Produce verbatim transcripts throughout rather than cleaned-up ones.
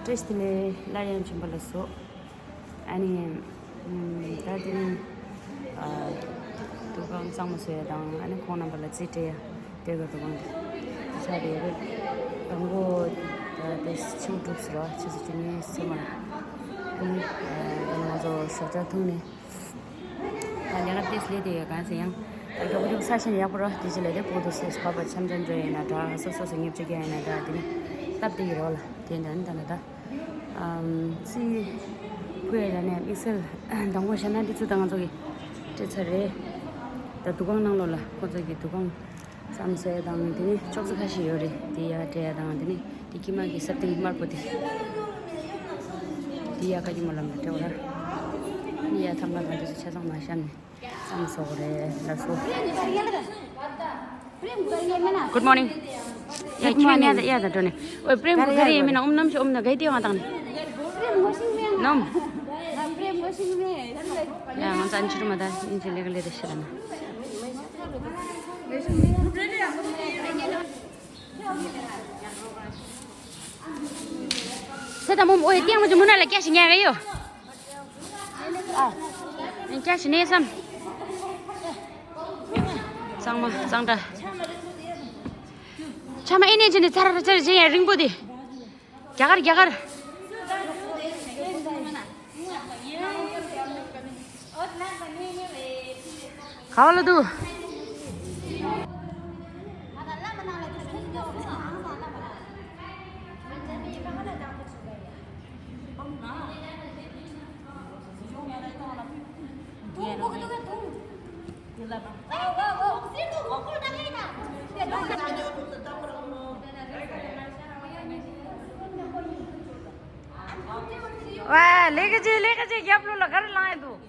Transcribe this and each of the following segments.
བཀྲ་ཤིས་བདེ་ལེགས། སླར་ཡང་བྱོན་པ་ལ་སོགས། ཨ་ནི། ཨམ། ད་དེ་རིང་། ཨ། འདུ་ཁང་གཙང་མ་བཟོ་ཡ་དང་ཨ་ནི་ཁོང་རྣམ་པ་ལ་རྩིས་སྤྲད་ཡ་དེ་ག་འདུ་ཁང་དེ་ཆགས་བསྡད་ཡོད་རེད། དང་པོ་ད་དེ་ཕྱི་ལོ་དྲུག་ཟེར་བ་ཕྱི་ཟླ་བཅུ་གཉིས་ཚེས་པ་ལ། ཨ་ནི། ཨ། ད་ང་ཚོ་ཞོགས་ཇ་འཐུང་ནས། ད་ལས་ཀ་ཏོག་ཙམ་ལས་བསྡད་ཡོད་གང་ཟེར་ཡང་། ད་མགྱོགས་པོ་མགྱོགས་པོ་ས་ཞིང་ཡག་པོ་རོ་དེ་ཅི་ལས་དེ་ཕོག་ཏུ་སེ་སི་ཕ་པ་འཆམ་འཆམ་འགྲོ་ཡིན་ན་འདྲ། སོ་སོ་སོ་ཉེབ་ཅིག་རྒྱག་ཡིན་ན་འདྲ། དེ་ནི་སྟབས་བདེ་གི་རེད་བ་ལ། དེ་འདྲ་ནི་ད་ནི་ད། ཨམ། རྩིས་ཕུལ་ཡ་ལ་ནས་དམིགས་བསལ་དང་པོ་བཤད་ན་འདི་ཚོ་ད་ང་ཚོ་གི་སྤྲད་ཚར་རེད། ད་འདུ་ཁང་ནང་ལོགས་ལ་ཁོ་ཚོ་གི་འདུ་ཁང་བསམ་ཟས་དང་དེ་ནི་ཅོག་ཙེ་ཁ་ཤས་ཡོད་རེད། དེ་ཡ་སྤྲད་ཡ་དང་དེ་ནི་དེ་ཁྱི་མ་གི་ས་སྟེང་དམར་པོ་དེ། དེ་ཡ་ཁ་ཁྱི་མོ་ལམ་ལ་སྤྲད་བ་ར། ཨ་ནི་ཡ་ཐང་ཀ་དང་དེ་ཚོ་ཆ་ཚང་མ་བཤམས་ནས་བསམ་སོགས་རེད་ལ་སོ། Good morning. ཡ་ཁྱོད་ནས་ཡ་ད་འགྲོ་ནས། ཨོ་པྲེམ་གུ་ག་རེ་ཡིན་མིན་ན་ཨུམ་ནམ་ཞིག་ཨུམ་ན་གའི་ཏེ་ཡོང་བ་དང་ནི། ནམ། ཡ་ང་ཚོ་ཨན་ཆི་རུ་མ་ད་ཨིན་ཅི་ལེ་ག་ལེ་ད་ཤི་ལ་ན། སེ་ད་མོ་ཨོ་ཡ་ཏེ་ཡང་མ་ཅི་མུ་ན་ལ་སྐྱ་ཞིག་ཉལ་ག་ཡོ། ཨ། ཡང་བསྐྱར་ཞིག་གནས་སམ། གཙང་མ་གཙང་སྦྲ། ཆ་མ་ཨེ་ནས་ཅི་ནས་ཚར་ཚར་ཅི་ཡང་རིང་པོ་དེ། རྒྱ་གར་རྒྱ་གར། ག་བ་ལ་འདུག་ཝ། ལེགས་ཀྱི་ལེགས་ཀྱི་རྒྱབ་ལོ་ལ་གར་ལངས་ཡ་འདུག་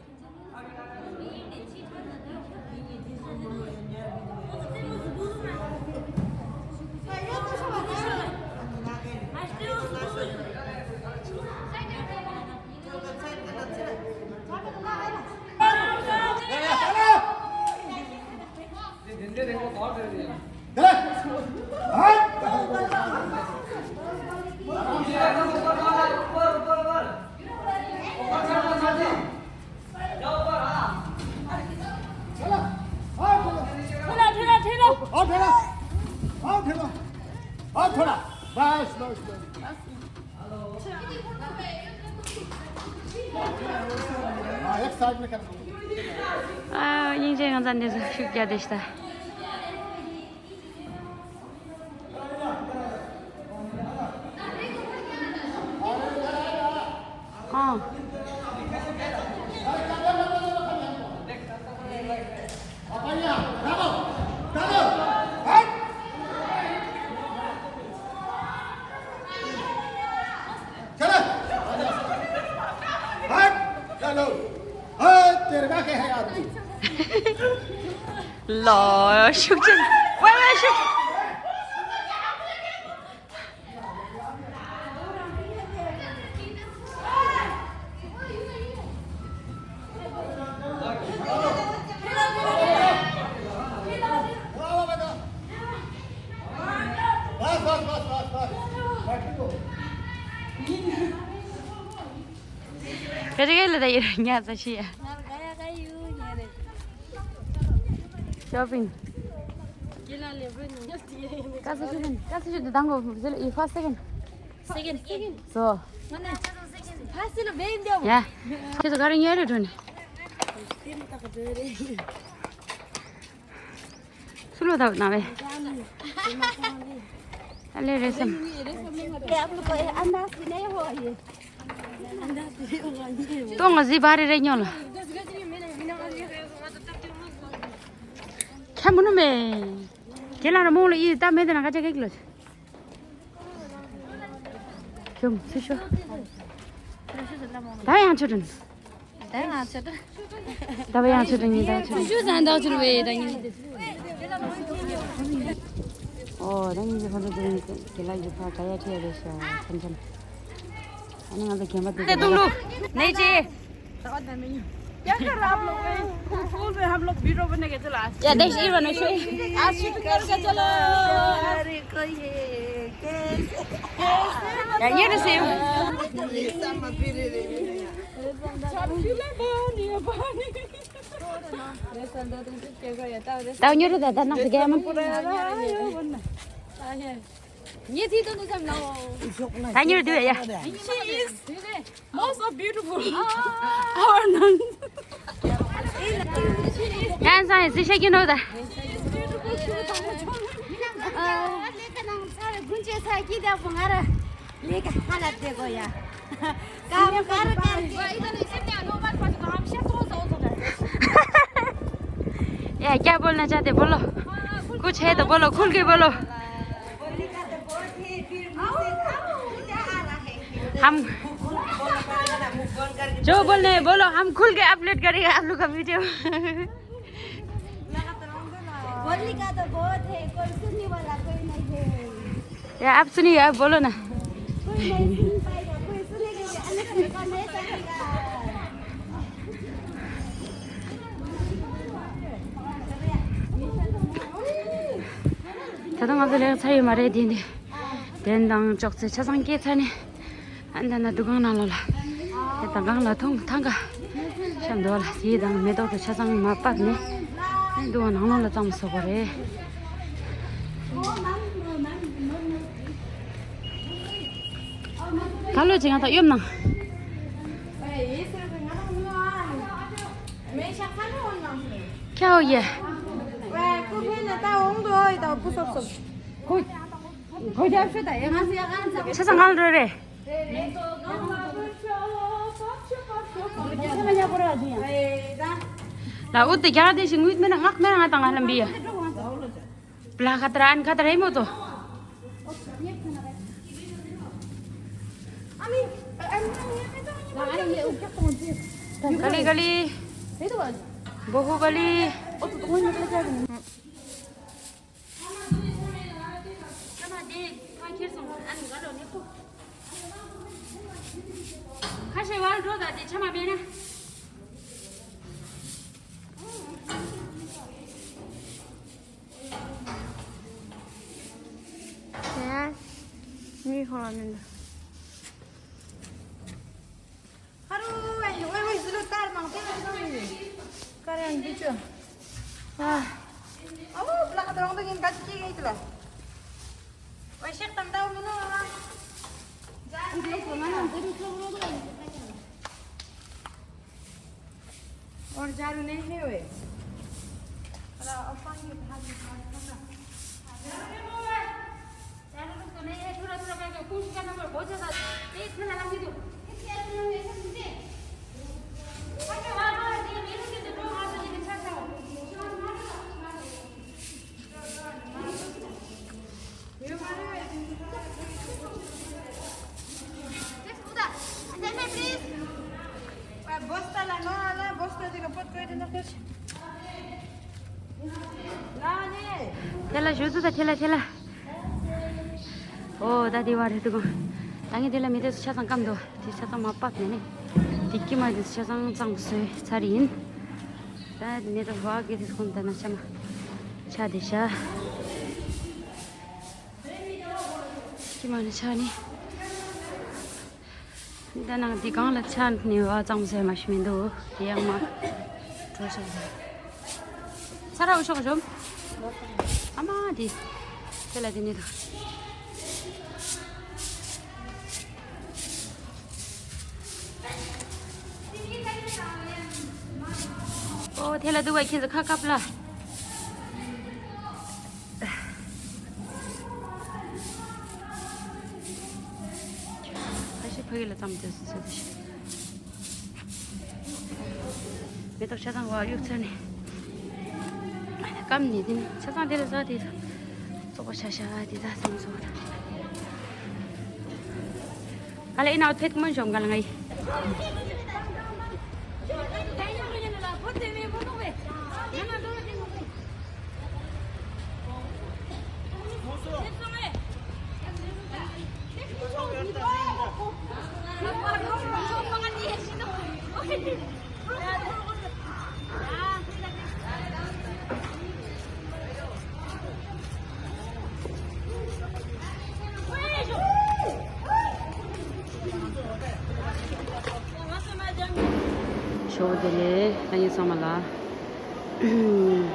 ཨ། སྙིང་རྗེ། ང་ཚ་འདི་ཚོ་ཤུགས་རྒྱག་བསྡད་ཤི་ད། ཨ། चलो। हट। चलो। हट, तेरे का क्या है यार तू? ལོ་ཤུགས་ཅན། ཝེ་ཝེ་ཤུགས། ཁ་ཅིག་ལ་ད་ཡིར་ཉ་ཚ་ཤི་ཡ། Shopping. ཀ་ས་ཤི་ཀིན། ཀ་ས་ཤི་ཀིན། དང་གོ་ཟེར་ལ་ཡི་first second. Second, second. So. ང་ནི་first ལ་བེན་དེ། ཡ། ཁྱེད་ཚོ་ག་རེ་ཉོས་རེད་འགྲོ་ནི། སུ་ལོ་ད་ན་བས། ཨ་ལེ་རེད་སམ། ཏོ་ང་ཟི་བ་རེ་རེ་ཉོ་ལ། ཁྱ་མུ་ནུ་མེ། ཁྱེད་ལ་ར་མོ་ལ་ཡི་ད་མེད་དེ་ན་ཁ་ཆ་ཁེག་ལོ། ཁྱོད་ཚུ་ཤོ། ད་ཡང་ཆུ་དྲུན། ད་ཡང་ཆུ་དྲུན། ད་བ་ཡང་ཆུ་དྲུན་ཉི་ད་ཆུ་དྲུན། ཤུ་ཟན་ད་ཆུ་རུ་བེ་ད་ཉི། ཨོ་ད་ཉི་ཟི་ཧོ་དྲུ་དྲུན་གི་ལ་ཡི་ཕ་ག་ཡ་ཁྲི་ཡ་རེ་ཤ་ཁམ་ཁམ། ཨ་ནི་ང་ཚོ་རྒན་པ་དེ་དེ་དུང་ལུ། ནེ་ཅི། क्या कर रहा आप लोग? फूल में हम लोग वीडियो बना के चला। या देख, ये बनो शो। आज शूट करके चलो। अरे कोई है, कैसे? या ये तो सेम। ད་ཉོ་རུ་ད་ད་ནག་གི་མ། ཉེ་ཚིག་ཏུ་འདུག་ཙམ་ལའོ། ད་ཉོ་རུ་འདུག་ཡ། She is most of beautiful. Our nun. ཡང་སང་ཡང་སི་ཤ་ཀི་ནོ་ད། ལས་ཀ་ནང་ཚར་དགུན་ཆད་ཚར་གྱིས་བདག་པོ་ང་ར་ལས་ཀ་ཧ་ལ་བདེ་གོ་ཡ། काम कर करके। ए, क्या बोलना चाहते, बोलो। कुछ है तो बोलो, खुल के बोलो। हम जो बोलने हैं बोलो, हम खुल के अपलोड करेंगे आप लोग का वीडियो। बोलने का तो बहुत है, कोई सुनने वाला कोई नहीं है। या, आप सुनिए, आप बोलो ना। कोई नहीं सुन पाएगा, कोई सुनेगा भी अलग से कमेंट करेगा। ད་དུང་ང་ཚོ་ལས་ཚར་ཡོད་མ་རེད། དེ་འདི་གདན་དང་ཅོག་ཙེ་ཆ་ཚང་སྐྱེལ་ཚར་ནས། ཨ་ནི་ད་ན་འདུ་ཁང་ནང་ལོགས་ལ། དེ་དང་སྒང་ལ་ཐོང་ཐང་ག་ཤམ་འདུག་ལ། དེའི་དང་མེ་ཏོག་དང་ཆ་ཚང་མར་ཕབ་ནས། ཨ་ནི་འདུ་ཁང་ནང་ལོགས་ལ་བརྩམས་བཟོ་དགོས་རེད། ད་ལོ་ཅིག་ང་ད་གཡོབ་ནང་། ཁྱའོ་ཡེ། ཆ་ཚང་གང་ལ་འགྲོ་རེད། ལ་འུ་ཏི་རྒྱ་དེ་ཞིག་ངུས་མེད་ན་ངག་མེད་ན་ང་དང་ང་ལ་འབི་ཡ། བླ་ཁ་ཏར་ཨན་ཁ་ཏར་ཨེ་མོ་ཏོ། ག་ལི་ག་ལི། བོ་ཧུ་ག་ལི། ཁ་ཤས་བར་འགྲོ་ད་དེ་ཆ་མ་མེད་ན། ཡ། མི་ཁོ་ལ་མི་འདུག་ཧ་རུ་ཝེ་ཝེ་ཝེ་ཟི་ལུ་ཏར་མང་ཏེ་ཝེ་ཏོ་ཡི། ཀ་རེ་ཡང་འདི་ཅོ། ཨ། ཨ་བུ་བླ་ཁ་ཏ་རོང་ཏ་ཡིན་ག་ཅི་ཀེ་ཡི་ཏི་ལ། ཝེ་ཤེག་ཏམ་ཏའོ་མུ་ནོ་ཨ། འདི་ལོ་ང་ནང་འདི་རུ་ཅོ་རོ་ཏ་ཡིན། और झाड़ू नहीं है वे। अरे, अपन ये झाड़ू, झाड़ू करना। झाड़ू तो नहीं है, थोड़ा, थोड़ा करके कुछ करना पड़, बहुत ज्यादा तेज ठंडा लग गई तो। इसके अंदर में ऐसे घुसे। अच्छा, वहाँ पर ये मेनू के तो दो हाथ से निकाल दो। དེ་ལ་ཞུ་ཚུལ་དང་ཁྱེད་ལ་ཁྱེད་ལ། ཨོ་ད་དེ་བ་རེད་འདུག་ད་ངས་དེ་ལ་མི་དེ་ཚོ་ཆ་ཚང་སྐམ་འདུག་དེ་ཆ་ཚང་མ་ཕབ་ནས་ནི། དེ་ཀྱི་མ་དེ་ཚོ་ཆ་ཚང་གཙང་བཟོས་ཚར་ཡིན། ད་མེ་ཏོག་བག་གི་དེ་ཁོང་ད་ན་ཆ་མ་ཆ་དེ་ཤ། ཀྱི་མ་ནི་ཆ་ནི། ད་ནང་དེ་གང་ལ་ཆ་ནི་བ་གཙང་བཟོས་མ་ཤི་མི་འདུག་དེ་ཡང་མ་གྲོ་ཤོག་ཟ། ཚ་ར་འུ་ཤོག་བཞོམ། ཨ་མ་དེ་དེ་ལ་དེ་ནི་དུ། ཨོ་དེ་ལ་དུ་བ་ཁྱེད་ཚོ་ཁ་ཀབ་ལ། ཁ་ཤས་ཕ་གི་ལ་ཙམ་དུ་སུ་སུ་དུ་ཤི། མེ་ཏོག་ཆ་ཚང་བ་གཡུག་ཚར་ནས། སྐམ་ནས་དེ་ནི་ཆ་ཚང་དེ་ལ་ཟ་དེ་ཚོ། བཙོག་པ་ཤ་ཤ་དེ་ད་ཚང་སོང་། ག་ལ་ཨི་ན་ཐེད་ཀུ་མན་ཤོམ་ག་ལ་ང་ཡི། ཇོ་བོ་བདེ་ལེགས། ལྷན་རྒྱས་ཚང་མ་ལ།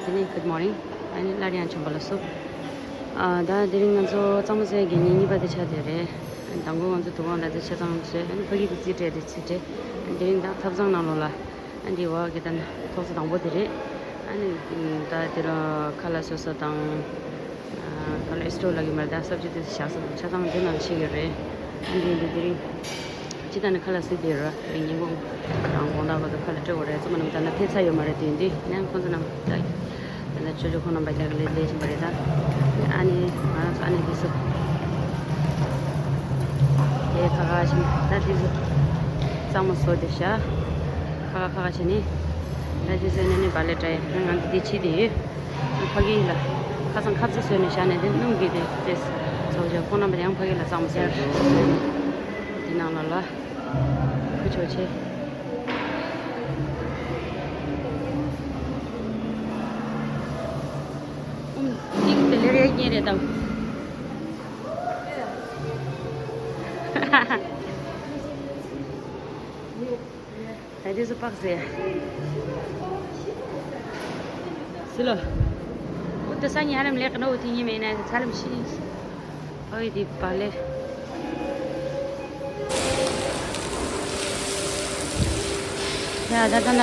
དེ་ནས་good morning། ཨ་ནི་སླར་ཡང་བྱམས་པ་ལ་སོགས། ཨ་ད་དེ་རིང་ང་ཚོ་གཙང་མ་སེ་གི་ཉིན་གཉིས་པ་དེ་ཆགས་བསྡད་རེད། མདང་དགོང་ང་ཚོ་དུ་བང་ལ་དེ་ཆ་ཚང་བྱས། ཨ་ནི་ཕ་གི་དེ་རྩིས་སྤྲད་དེ་རྩིས་སྤྲད། དེ་རིང་ད་ཐབ་ཚང་ནང་ལོགས་ལ། ཨ་འདི་བ་གི་ད་ནི་ཐོག་ས་དང་པོ་དེ་རེད། ཨ་ནི་ད་དེ་ར་ཁ་ལག་བཟོ་ས་དང་། ཁ་ལ་ཨེ་སི་ཊོ་ལ་གི་མར་ད་སབ་ཇི་དེ་བཞག་ས་དང་ཆ་ཚང་དེ་ནང་བྱེད་ཀྱི་རེད། ཨ་འདི་འདི་དེ་རིང་ཅི་ད་ནི་ཁ་ལག་ཟི་དེ་ར་དེ་རིང་ཉིན་གུང་དང་དགོང་དག་ག་ཚོད་ཁ་ལག་སྤྲད་དགོས་རེད། ཚང་མ་རྣམས་ད་ནི་ཕེབས་ཚར་ཡོད་མ་རེད། དེ་འདི་ནས་ཁོང་ཚོ་རྣམས་ད་ད་ལྟ་ཅོ་ཅོ་ཁོང་རྣམ་པ་རྒྱག་གི་ལས་ལས་བཞིན་པ་རེད་ད། ཨ་ནི་ང་རང་ཚོ་ཨ་ནི་དེ་ཚོ་དེ་ཁ་ཁ་བྱས་ནས་ད་དེ་ཚོ་གཙང་མ་བཟོ་དེ་བཞག་ཁ་ཁ་ཁ་ཁ་བྱས་ནས་ད་དེ་ཚོ་ནས་ནི་བ་ལས་སྒྲ་ཡ་ང་འདི་དེ་ཕྱི་དེ་ཡོད། ཕ་གི་ལ་ཁ་སང་ཁ་ཚ་བཟོས་ནས་བཞག་ནས་དེ་སྣུམ་གྱི་དེ་དེ་ཚོ་བྱས། ཁོང་རྣམ་པ་ཡང་ཕ་གི་ལ་གཙང་མ་བཟོས་ནས་དེ་ནང་ལ་ལ་ཁུ་ཆོ་ཆེ། ཨུམ། ཏིག་དེ་ལེ་རེ་རྒྱན་རེ་དང་། ད་དེ་ཚོ་པགས་ཟེ། སི་ལོ། འུ་ད་ས་ཉི་ཧ་ལམ་ལེགས་ནོ་འུ་ཐི་ཉི་མེད་ན་ཚ་ལམ་ཤི། ཨོ་ཡི་དི་པ་ལེ། ཡ་ད་ད་ན།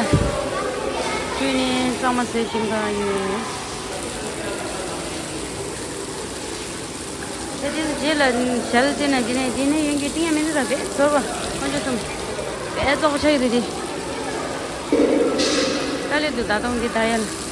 ཁྱོད་ནི་གཙང་མ་བཟོས་བཞིན་པ་ཡོད། ད་དེ་ཚོ་རྗེས་ལ་ཞལ་དེ་ན་དེ་ནས་དེ་ནས་ཡོང་གི་ཏིང་ཡ་མི་འདུག་ད་བས་ཚོར་བ་ཁོང་ཚོ་གསུམ་བས་ཙོག་པོ་ཆགས་ཡོད་དེ་དེ། ད་ལེ་དུ་ད་དུང་འདི་ད་ཡ་ལ།